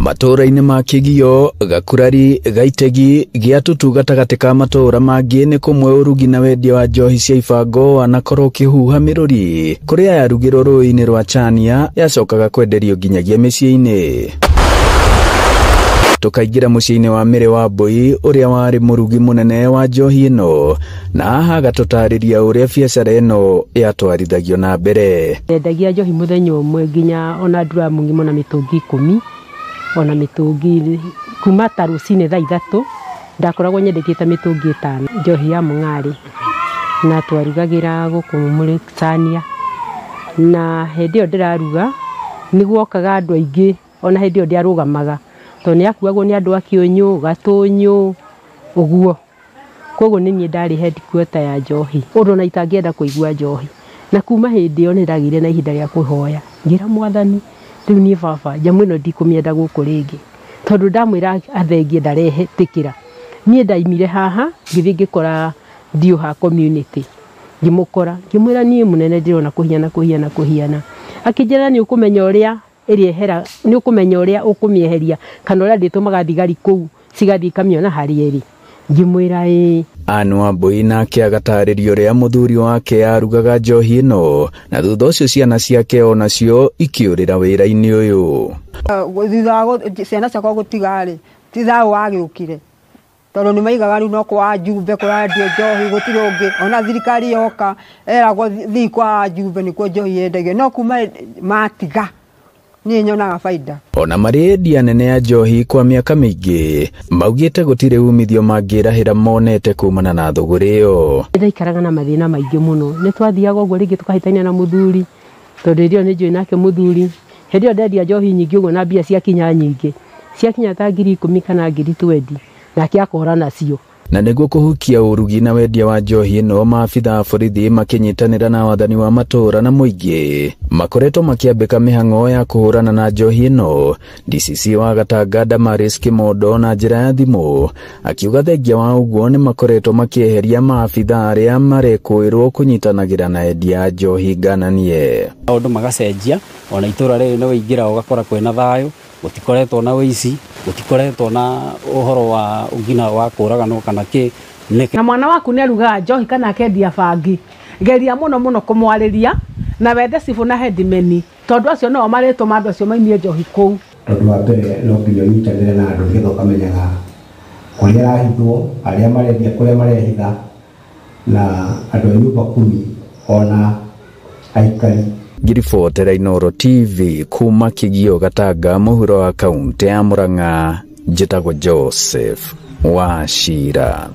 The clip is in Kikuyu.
Matũũra-inĩ ma Kĩgio, Gakurari, Gaitegi, Gĩatutu gatagatĩ ka matũũra mangĩ nĩ kũmwe ũrugi na wendia wa njohi cia ibango wanakorwo ũkĩhuha mĩrũri. Kũrĩa yarugĩrwo rũĩ-inĩ rwa Chania yacokaga kwenderio nginyagia mĩciĩ-inĩ. Tukaingĩra mũciĩ-inĩ wa Mĩrĩ wa Mbũi ũrĩa warĩ mũrugi mũnene wa njohi ĩno, na haha agatũtarĩria ũrĩa biacara ĩno yatwarithagio na mbere. Ndendagia njohi mũthenya ũmwe nginya ona nduramu ng'ima na mĩtũngi 10, ona mĩtũngi kuma ta rũcinĩ thaa 3 ndakoragwo nyendetie ta mĩtũngi 5 njohi ya mũng'arĩ, na twarugagĩra gũkũ Mũrĩtania. Na hĩndĩ ĩyo ndĩraruga nĩguokaga andũ aingĩ, ona hĩndĩ ĩyo ndiarũgamaga tondũ nĩakuagwo nĩ andũ a Kĩũnyũ, Gatũnyũ ũguo. Koguo nĩ niĩ ndarĩ headquarter ya njohi, ũndũ ona itangĩenda kũigua njohi. Na kuma hĩndĩ ĩyo nĩndagĩire na ihinda rĩa kũhoya, ngĩra Mwathani, rĩu niĩ baba nyamũ ĩno ndikũmĩenda gũkũ rĩngĩ, tondũ ndamwĩra athengie ndarehetĩkĩra. Niĩ ndaimire haha ngĩthiĩ ngĩkora Ndiũha community, ngĩmũkora ngĩmwĩra niĩ mũnene ndĩrona kũhiana kũhiana kũhiana. Akĩnjĩra nĩ ũkũmenya ũrĩa ĩrĩehera, nĩ ũkũmenya ũrĩa ũkũmĩeheria, kana ũrĩa ndĩtũmaga thigari kũu cigathiĩ ikamĩona harĩa ĩrĩ. Ngĩmwĩra ĩĩ. Anne Wambui nake agatarĩria ũrĩa mũthuri wake arugaga njohi ĩno, na thutha ũcio ciana ciake onacio ikĩũrĩra wĩra-inĩ ũyũ. Thutha wa ciana ciakwa gũtiga-rĩ, ti thayũ wagĩũkire, tondũ nĩ maigaga rĩu no kwa Njumbe kũrendio njohi, gũtirĩ ũngĩ. Ona thirikari yoka eragwo thiĩ kwa Njumbe nĩkuo njohi yendagio, no kuma matiga niĩ nyonaga baida. Ona marĩ endia anene a njohi kwa mĩaka mĩingĩ maugĩte gũtirĩ umithio mangĩrahĩra monete kumana na thũgũrĩ ĩyo. Ndaikaraga na mathĩna maingĩ mũno, nĩ twathiaga ũguo rĩngĩ tũkahĩtania na mũthuri, tondũ hĩndĩ ĩyo nĩ njũĩ nake mũthuri. Hĩndĩ ĩyo ndendia njohi nyingĩ ũguo na mbia ciakinya nyingĩ, ciakinya ta 10,000 kana 20,000, nake akora nacio. Na nĩguo kũhukia ũrugi na wendia wa njohi ĩno, maabitha a borithi makĩnyitanĩra na wathani wa matũũra na mũingĩ makoretwo makĩambĩka mĩhang'o ya kũhũrana na njohi ĩno. DCC wa Gatanga Damaris Kimondo na njĩra ya thimũ akiuga thengia wa ũguo nĩ makoretwo makĩeheria maabitha arĩa marekũĩrwo kũnyitanagĩra na endia a njohi ngananie. Maũndũ magacenjia, ona itũũra rĩrĩ nĩ wĩingĩra ũgakora kwĩna thayũ, gũtikoretwo na ũici, gũtikoretwo na ũhoro wa ũgina wa kũraganwo kana kĩ. Na mwana waku nĩ arugaga njohi kana akendia bangi, geria mũno mũno kũmwarĩria na wende cibũ na headman, tondũ acio nĩo marĩtũma andũ acio maimie njohi kũu. Tondũ wa mbere no nginya ũnyitanĩre na andũ nĩgetha ũkamenyaga kũrĩa ĩrahithwo, arĩa marendia kũrĩa marehitha, na andũ a nyũmba kumi ona aikari. Ngiribotera Inooro TV kuma Kĩgio Gatanga mũhuro wa kaunti ya Murang'a, njĩtagwo Joseph Wachira.